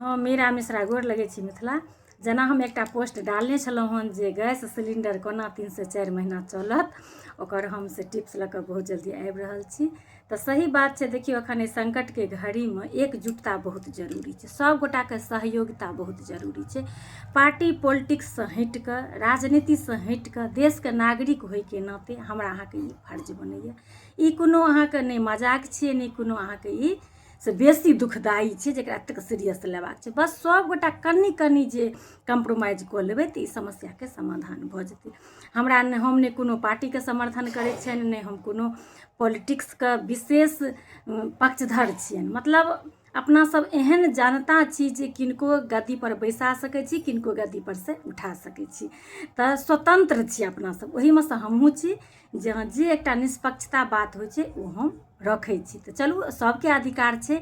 हँ मीरा मिश्रा गोर लगै छी मिथिला। जेना हम एकटा पोस्ट डालने छलहुँ हन जे गैस सिलिण्डर कोना 3सँ 4 महीना चलत, ओकर हम से टिप्स लऽ कऽ बहुत जल्दी आबि रहल छी। तऽ सही बात छै, देखियौ एखन एहि सङ्कटके घड़ीमे एकजुटता बहुत जरूरी छै, सभ गोटाके सहयोगिता बहुत जरूरी छै। पार्टी पोलिटिक्ससँ हटि कऽ, राजनीतिसँ हटि कऽ, देशके नागरिक होइके नाते हमरा अहाँके ई फर्ज बनैए। ई कोनो अहाँके नहि मजाक छियै, नहि कोनो अहाँके ई से बेसी दुखदायी छै जकरा एतेक सीरियस लेबाक छै। बस सभगोटा कनि कनि जे कम्प्रोमाइज कऽ लेबै तऽ ई समस्याके समाधान भऽ जेतै। हमरा नहि, हम नहि कोनो पार्टीके समर्थन करै छियनि, नहि हम कोनो पॉलिटिक्सके विशेष पक्षधर छियनि। मतलब अपना सब एहन जनता छी जे किनको गद्दीपर बैसा सकै छी, किनको गद्दीपर से उठा सकै छी। तऽ स्वतन्त्र छी अपना सब, ओहिमे सँ हमहूँ छी जे हँ जे एकटा निष्पक्षता बात होइ छै ओ हम रखै छी। तऽ चलू सबके अधिकार छै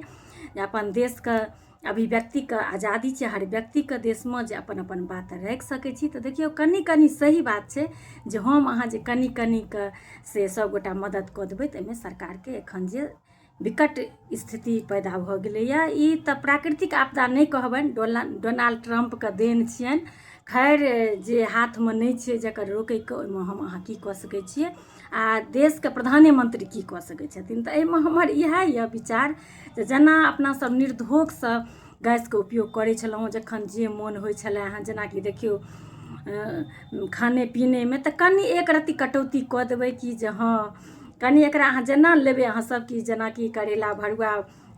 जे अपन देशके अभिव्यक्तिके आजादी छै, हर व्यक्तिके देशमे जे अपन अपन बात राखि सकै छी। तऽ देखियौ कनि कनि सही बात छै जे हम अहाँ जे कनि कनिके से सभगोटा मदति कऽ देबै तऽ एहिमे सरकारके एखन जे विकट स्थिति पैदा भऽ गेलैए, ई तऽ प्राकृतिक आपदा नहि कहबनि, डोनाल्ड ट्रम्पके देन छियनि। खैर जे हाथमे नहि छै जकर रोकैके, ओहिमे हम अहाँ की कऽ सकै छियै आ देशके प्रधानेमन्त्री की कऽ सकै छथिन? तऽ एहिमे हमर इएह यऽ विचार जे जेना अपना सब निर्धोखसँ गैसके उपयोग करै छलहुँ, जखन जे मोन होइ छलै हँ, जेनाकि देखियौ खाने पीनेमे तऽ कनि एक रत्ती कटौती कऽ देबै कि जे हँ कनि एकरा अहाँ जेना लेबै अहाँ सब कि जेनाकि करैला भरुआ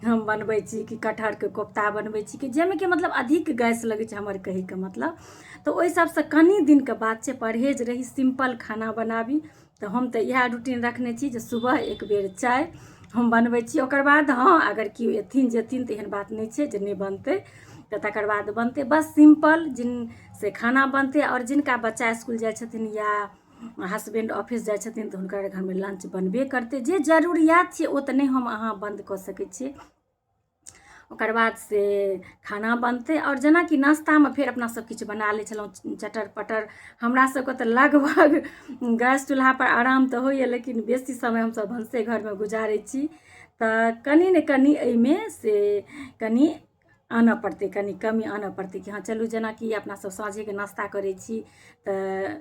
हम बनबै छी कि कटहरके कोफ्ता बनबै छी कि जाहिमे कि मतलब अधिक गैस लगै छै, हमर कहैके मतलब तऽ ओहि सबसँ कनि दिनके बात छै, परहेज रही, सिम्पल खाना बनाबी। तऽ हम तऽ इएह रूटीन रखने छी जे सुबह एक बेर चाय हम बनबै छी, ओकर बाद हँ अगर केओ एथिन जेथिन तऽ एहन बात नहि छै जे नहि बनतै, तऽ तकर बाद बनतै। बस सिम्पल जिन से खाना बनतै। आओर जिनका बच्चा इसकुल जाइ छथिन या हसबैंड ऑफिस जाइ छथिन तऽ हुनकर घरमे लंच बनबे करतै। जे जरूरियात छै ओ तऽ नहि हम अहाँ बन्द कऽ सकै छियै। ओकर बाद से खाना बनतै। आओर जेनाकि नाश्तामे फेर अपना सब किछु बना लै छलहुँ चटर पटर। हमरा सबके तऽ लगभग गैस चूल्हापर आराम तऽ होइए, लेकिन बेसी समय हमसब भनसे घरमे गुजारै छी। तऽ कनि ने कनि एहिमे से कनि आनऽ पड़तै, कनि कमी आनऽ पड़तै कि हँ चलू जेनाकि अपना सब साँझेके नाश्ता करै छी तऽ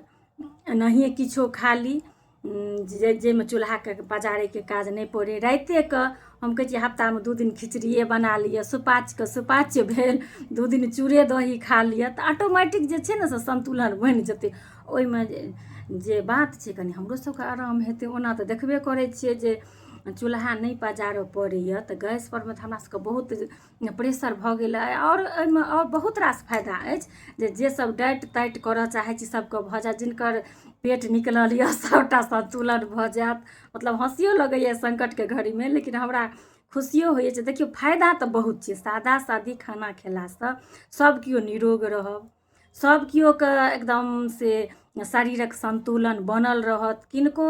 एनाहिए किछो खा ली जे जाहिमे चूल्हाके पजारैके काज नहि पड़ै। रातिएके हम कहै छियै हफ्तामे 2 दिन खिचड़िए बना लिअ, सुपाच्यके सुपाच्य भेल, 2 दिन चूड़े दही खा लिअ तऽ ऑटोमेटिक जे छै ने से सन्तुलन बनि जेतै। ओहिमे जे बात छै कनि हमरो सबके आराम हेतै। ओना तऽ देखबे करै छियै जे चूल्हा नहि पजारऽ पड़ैए तऽ गैसपर मे तऽ हमरा सबके बहुत प्रेशर भऽ गेल अइ। आओर एहिमे आओर बहुत रास फायदा अछि जे जे सब डाइट ताइट करऽ चाहै छी सबके भऽ जायत, जिनकर पेट निकलल यऽ सबटा सन्तुलन भऽ जायत। मतलब हँसियो लगैए सङ्कटके घड़ीमे, लेकिन हमरा खुशियो होइए जे देखियौ फायदा तऽ बहुत छै। सादा सादी खाना खेलासँ सब केओ निरोग रहब, सब केओके एकदम से शरीरक सन्तुलन बनल रहत, किनको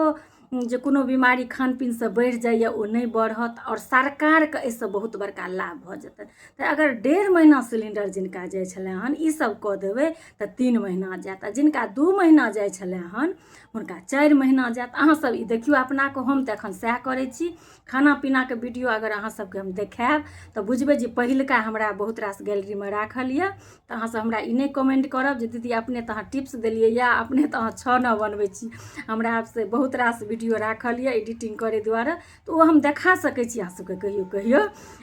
जे कोनो बीमारी खान पीनसँ बढ़ि जाइए ओ नहि बढ़त, आओर सरकारके एहिसँ बहुत बड़का लाभ भऽ जेतनि। तऽ अगर 1.5 महीना सिलिण्डर जिनका जाइ छलै हन, ई सब कऽ देबै तऽ 3 महीना जायत, आ जिनका 2 महीना जाइ छलै हन हुनका 4 महीना जायत। अहाँ सब ई देखियौ अपनाके, हम तऽ एखन सएह करै छी। खाना पीनाके वीडियो अगर अहाँ सबके हम देखायब तऽ बुझबै जे पहिलुका हमरा बहुत रास गैलरीमे राखल यऽ। तऽ अहाँ सब हमरा ई नहि कमेंट करब जे दीदी अपने तऽ अहाँ टिप्स देलियै या अपने तऽ अहाँ छओ नओ बनबै छी। हमरा से बहुत रास वीडियो राखल यऽ एडिटिंग करै दुआरे, तऽ ओ हम देखा सकै छी अहाँ सबके कहियो कहियो।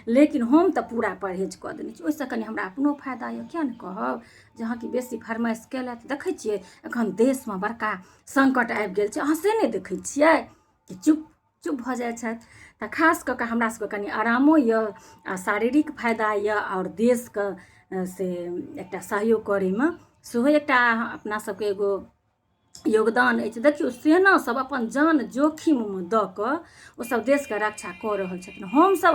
लेकिन हम तऽ पूरा परहेज कऽ देने छी, ओहिसँ कनि हमरा अपनो फायदा यऽ। किया नहि कहब जे अहाँ कि बेसी फरमाइश केलथि? देखै छियै एखन देशमे बड़का सङ्कट आबि गेल छै, अहाँ से नहि देखै छियै? चुप चुप भऽ जाइ छथि। तऽ खास कऽ कऽ हमरा सबके कनि आरामो यऽ आ शारीरिक फायदा यऽ, आओर देशके से एकटा सहयोग करैमे सेहो एकटा अपना सबके एगो योगदान अछि। देखियौ सेना सब अपन जान जोखिममे दऽ कऽ ओसब देशके रक्षा कऽ रहल छथिन। हमसब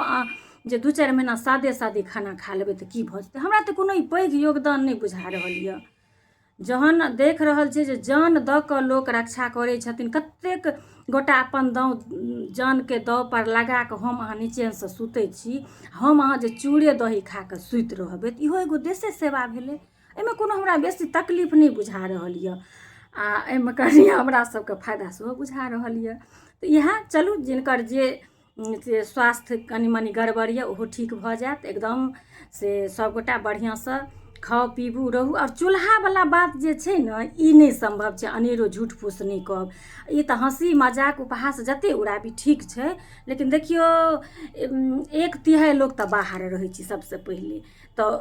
जे 2-4 महीना सादे सादी खाना खा लेबै तऽ की भऽ जेतै? हमरा तऽ कोनो ई पैघ योगदान नहि बुझा रहल यऽ। जहन देख रहल छै जे जान दऽ कऽ लोक रक्षा करै छथिन, कतेक गोटा अपन दाँव जानके दाँवपर लगा कऽ, हम अहाँ निचेनसँ सुतै छी, हम अहाँ जे चूड़े दही खा कऽ सुति रहबै तऽ इहो एगो देशे सेवा भेलै। एहिमे कोनो हमरा बेसी तकलीफ नहि बुझा रहल यऽ, आ एहिमे कनि हमरा सबके फायदा सेहो बुझा रहल यऽ। तऽ इएह चलू जिनकर जे से स्वास्थ्य कनि मनि गड़बड़ यऽ ओहो ठीक भऽ जायत एकदम। से सभगोटा बढ़िआँसँ खाउ पीबू रहू। आओर चूल्हावला बात जे छै ने, ई नहि सम्भव छै। अनेरो झूठ फूस नहि कहब, ई तऽ हँसी मजाक उपहास जतेक उड़ाबी ठीक छै, लेकिन देखियौ, एक तिहाइ लोक तऽ बाहर रहै छै। सभसँ पहिले तऽ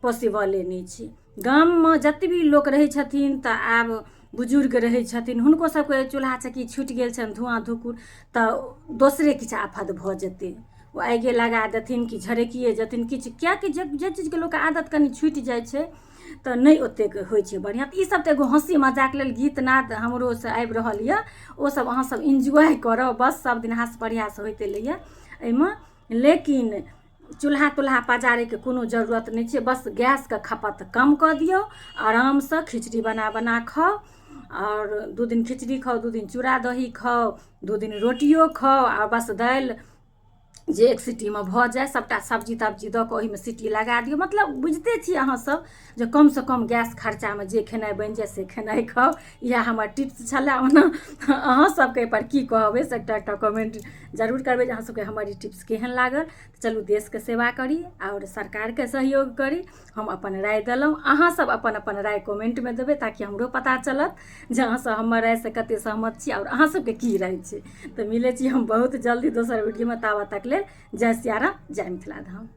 पॉसिबले नहि छै। गाममे जतबी लोक रहै छथिन, तऽ आब बुजुर्ग रहै छथिन, हुनको सबके चूल्हा चक्की छुटि गेल छनि, धुआँ धुकुर तऽ दोसरे किछु आफत भऽ जेतै। ओ आगिए लगा देथिन कि झरकिए जेथिन किछु, किएकि जे जे चीजके लोकके आदत कनि छुटि जाइ छै तऽ नहि ओतेक होइ छै बढ़िआँ। तऽ ईसब तऽ एगो हँसी मजाक लेल गीत नाद हमरोसँ आबि रहल यऽ, ओसब अहाँ सब इन्जॉय करब। बस सब दिन हास परिहास होइत एलैए एहिमे, लेकिन चूल्हा तुल्हा पजारैके कोनो जरूरत नहि छै। बस गैसके खपत कम कऽ दियौ, आरामसँ खिचड़ी बना बना खाउ, आओर 2 दिन खिचड़ी खाउ, 2 दिन चूड़ा दही खाउ, 2 दिन रोटियो खाउ, आ बस दालि जे एक सीटीमे भऽ जाय, सभटा सब्जी तब्जी दऽ कऽ ओहिमे सीटी लगा दियौ। मतलब बुझिते छी अहाँसभ जे कमसँ कम गैस खर्चामे जे खेनाइ बनि जाय से खेनाइ खाउ। इएह हमर टिप्स छलए। ओना अहाँ सबके एहिपर की कहबै से एकटा एकटा कमेंट जरूर करबै जे अहाँ सबके हमर ई टिप्स केहन लागल। चलू, देशके सेवा करी आओर सरकारके सहयोग करी। हम अपन राय देलहुँ, अहाँ सब अपन अपन राय कमेंटमे देबै, ताकि हमरो पता चलत जे अहाँ सब हमर रायसँ कते सहमत छी आओर अहाँ सबके की राय छै। तऽ मिलै छी हम बहुत जल्दी दोसर वीडियोमे, ताबत तक लेल जय सियाराम, जय मिथिला धाम।